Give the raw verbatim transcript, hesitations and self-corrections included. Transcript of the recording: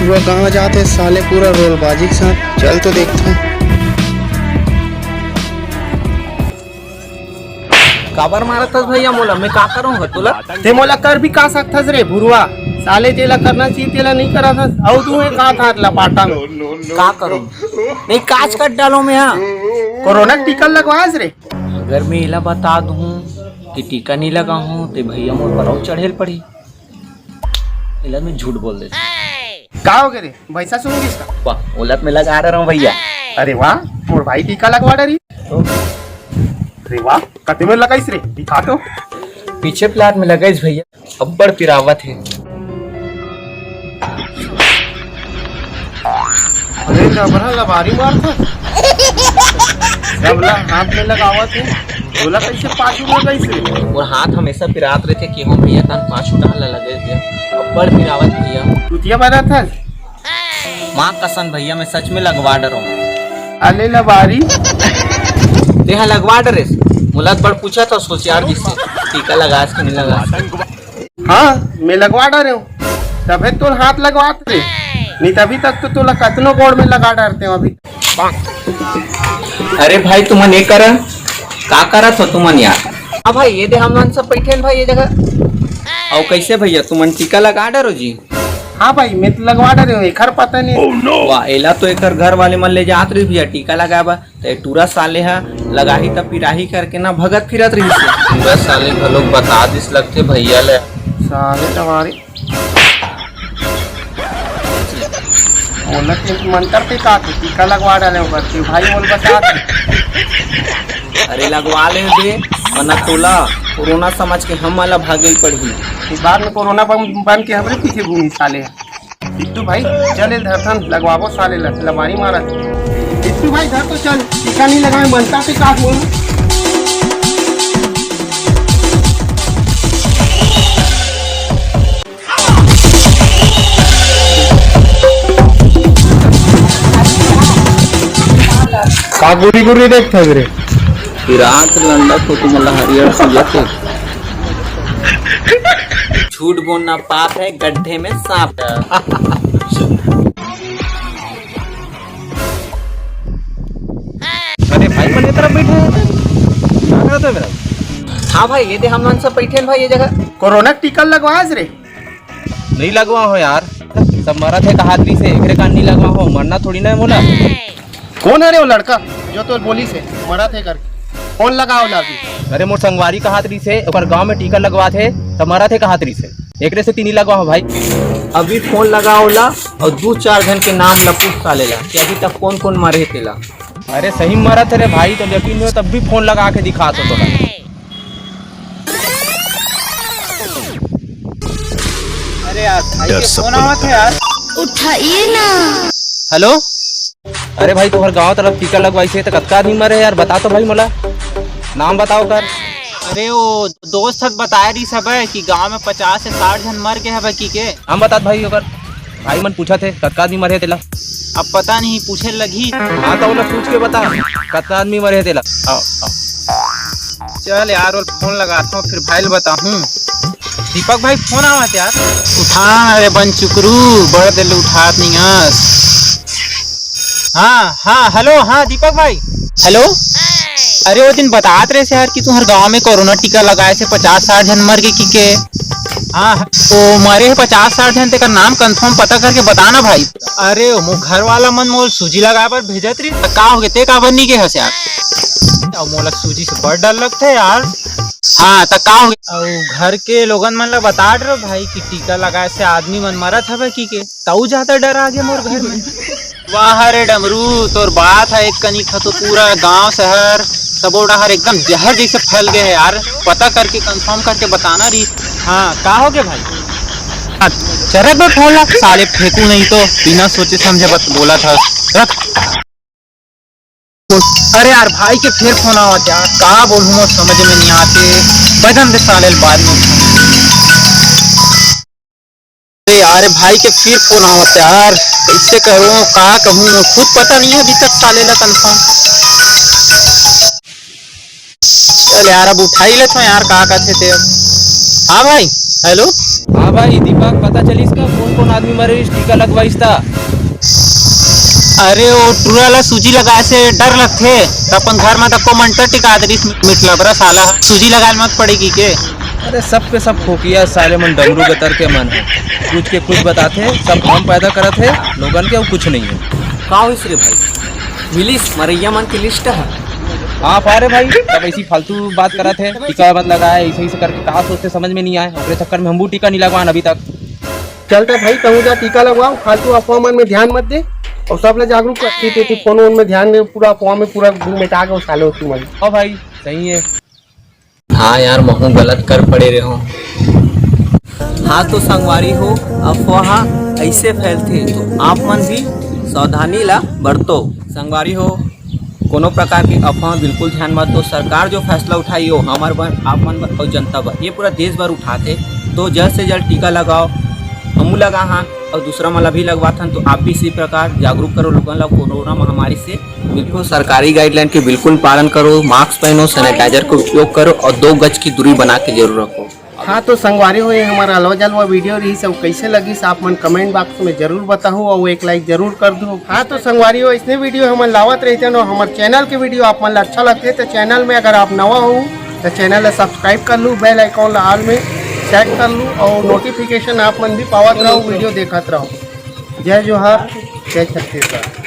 वो कहाँ जाते साले, पूरा रोलबाजी के साथ। चल तो देखते हैं। काबर मारत हस भैया मोला? मैं का करूँ तोला? ते मोला कर भी का सकथस रे भुरवा? साले जेला करना चाहिए तेला नहीं करत हस। अउ तू है का था लपाटा में? का करूँ? नहीं, काच कट डालो मैं, हाँ। कोरोना के टीका लगवास रे? अगर मैं एला बता दूँ कि टीका नहीं लगाहूँ, ते भैया मोर पर अउ चढ़ेल पड़ी। एला मैं झूठ बोल देथंव। का हो गे रे? भैंसा सूंघ गिस का? वाह, ओला तो मैं लगा डरेंव भैया। अरे वाह, मोर भाई टीका लगवा डरिस। अरे वाह, कते में लगाइस रे? दिखा तो। पीछे प्लाट में लगाइस भैया, अब्बड़ पिरावत हे। अरे डबरा लबारी मारत हे। सबला हाथ में लगावत हे। तोला कइसे पाछू लगाइस रे? मोर हाथ हमेशा पिरात रहिथे कि हम भैया तहां पाछू डाहर ला लगे थे। अब्बड़ पिरावत भैया। चुतिया बनत हस। माँ कसम भैया, मैं सच में लगवा डरेंव। अले लबारी। तेहा लगवा डरेस? मोला तो बड़ पूछत हस होशियार जइसे। टीका लगास कि नहीं लगास? हाँ, मैं लगवा डरेंव। तभे तोर हाथ लगवात रे। नहीं तभी तक तो तोला कतनो गोड़ में लगा डरतेंव अभी। अरे भाई, तुमन ये करा, का करत हो तुमन यार? हाँ भाई, ये दे हमन सब बैठे हैं भाई ये जगह। अउ कइसे भैया, तुमन टीका लगा डरो जी? हाँ भाई, मैं तो लगवा डरेंव, एकर पता नहीं। वाह, एला तो एकर घर वाले मन ले जात रहिस भैया टीका लगाए बर, त ए टूरा साले ह लगाही त पिराही करके ना भगत फिरत रहिस हे। टूरा साले घलोक बता दिस लगथे भैया ले। साले टमारी। मोला के मंतर पे का के टीका लगवा डाले ओकर के भाई मोल बता दे। अरे लगवा ले बे, वरना तोला कोरोना समझ के हम वाला भागे पड़ही। फिर बाद में कोरोना बन, बन के हमरे पीछे घूमी साले। बिट्टू भाई, चल ए धरथन लगवाबो साले ल, लबारी मारत। बिट्टू भाई, धर तो चल, टीका नहीं लगाए, मनता से का बोल। का गुरी गुरी देखत हस रे? विराट लंडा को तुम हरियर से लेके। झूठ बोलना पाप है, गड्ढे में सांप। अरे भाई, मन ये तरफ बैठे हैं। क्या करत हे मेरा? हाँ भाई, ये दे हमन सब बैठे हैं भाई ये जगह। कोरोना के टीका लगवास रे? नहीं लगवा हो यार, सब मरत हे कहात रहिस हे, एकरे कारण नहीं लगवा हो, मरना थोड़ी ना है मोला। कौन है रे वो लड़का जो तो बोलिस हे मरत हे करके? फोन लगाव ला अभी। अरे मोर संगवारी कहात रहिस हे, ओकर गांव में टीका लगवात हे, त मरत हे कहात रहिस हे, एकरे सेती नहीं लगवा हो भाई। अभी फोन लगाव ला अउ दू चार झन के नाम ला पूछ साले ला कि अभी तक कौन कौन मरे हे तेला। अरे सही में मरत हे रे भाई, तो यकीन नहीं हो तब भी फोन लगा के दिखात हो तोला। अरे यार, भाई डर के सबको फोन आवत लगता हे है। यार। उठाइए ना। हेलो। अरे भाई, तुम्हर गांव तरफ टीका लगवाइस हे, त कतका आदमी मरे हे यार, बता तो भाई मोला। नाम बताओ कर। अरे, वो दोस्त हर बताए रहिस हबे कि गांव में पचास से साठ झन मर गे हबे कि के। हम बतात भाई ओकर। भाई मन पूछत हे, कतका आदमी मरे हे तेला? अब पता नहीं, पूछे लगही। हाँ, त ओला पूछ के बता, कतना आदमी मरे हे तेला? आओ, आओ। चल यार, ओला फोन लगाथंव, फिर भाई ल बताहूँ। दीपक भाई, फोन आवत यार। उठा ना रे बन चुकरू, बड़ देर ले उठात नहीं हस। हाँ, हाँ, हेलो, हाँ, दीपक भाई। हेलो। अरे, वो दिन बतात रहे से यार कि तुम्हर गांव में कोरोना टीका लगाए से पचास साठ झन मर गे कि के। हाँ, तो मरे हे पचास साठ झन, तेकर नाम कंफर्म पता करके बता ना भाई। अरे, वो मोर घर वाला मन मोला सूजी लगाए बर भेजत रहिस। त का होगे, ते काबर नहीं गे हस यार? अब मोला सूजी से बड़ डर लगथे यार। हाँ, त का होगे? अउ घर के लोगन मन ला बता डरो भाई कि टीका लगाए से आदमी मन मरत हवे कि के, तऊ ज्यादा डर आ गे मोर घर में। वाह रे डमरू, तोर बात ह एक कनी खा तो पूरा गांव शहर सबो डहर एकदम जहर जैसे फैल गए है यार। पता करके कंफर्म करके बताना रही। हाँ, का हो गया भाई? चरक में फोन ला, साले फेंकू नहीं तो बिना सोचे समझे बत-, बोला था। रख। अरे यार, भाई के फिर फोन आवत यार, का बोलूं, मोर समझ में नहीं आते। बजन दे साले, बाद में। अरे यार, भाई के फिर फोन आवत यार, कैसे करूं, का कहूं, मोर खुद पता नहीं है अभी तक साले ला कंफर्म। चल यार, अब उठाई लेथो यार, का कहते ते अब। हाँ भाई। हेलो। हाँ भाई दीपक, पता चलिस का कोन कोन आदमी मरिस टीका लगवाइस ता? अरे, वो टूरा ला सूजी लगाए से डर लगथे, त अपन घर म तको मंतर टिका देरिस मिठलबरा साला ह। सूजी लगाए ल मत पड़ेगी के? अरे, सब के सब फोकिया साले मन, डमरू गतर के मन हे। कुछ के कुछ बताथे, सब भ्रम पैदा करत हे लोगन के, अउ कुछ नहीं हे। का होइस रे भाई? मिलिस मरइया मन के लिस्ट ह? हाँ, पा रे भाई, सब ऐसी फालतू बात करत हे, टीका मत लगाए, ऐसे ऐसे करके का सोचथे समझ में नहीं आए, ओकरे चक्कर में हमहू टीका नहीं लगवान अभी तक। चलता भाई, कहूँ जा टीका लगवाओ, फालतू अफवाह मन में ध्यान मत दे, अउ सब ला जागरूक कर। ठीक है, फोन वोन में ध्यान दे, पूरा अफवाह में पूरा दिन मेटा के साले हो तुम। हाँ भाई, सही है। हाँ यार, महूँ गलत कर पड़े रहे हूँ। हाँ तो संगवारी हो, अफवाह ऐसे फैलथे, तो आप मन भी सावधानी ला बरतो। संगवारी हो, कोनो प्रकार के अफवाह बिल्कुल ध्यान मत दो। सरकार जो फैसला उठाई, वो हमर बर, आप मन बर अउ जनता बर, ये पूरा देश बर उठाथे। तो जल्द से जल्द टीका लगाओ, हमू लगा हन अउ दूसरा मन ला भी लगवाथन। तो आप भी इसी प्रकार जागरूक करो लोगन ला कोरोना महामारी से। बिल्कुल सरकारी गाइडलाइन के बिल्कुल पालन करो, मास्क पहनो, सैनिटाइजर का उपयोग करो और दो गज की दूरी बना के जरूर रखो। हाँ तो संगवारी हो, ये हमारा अलवा जलवा वीडियो रहिस, अउ कैसे लगिस आप मन कमेंट बॉक्स में जरूर बताओ और एक लाइक जरूर कर दो। हाँ तो संगवारी हो, इसने वीडियो हमन लावत रहिथन अउ हमर चैनल के वीडियो आप मन ला अच्छा लगथे तो चैनल में अगर आप नवा हो तो चैनल ला सब्सक्राइब कर लू, बेल आइकॉन ला ऑल में सेट कर लू और नोटिफिकेशन आप मन भी पावत रहो, वीडियो देखत रहो। जय जोहार, जय छत्तीसगढ़।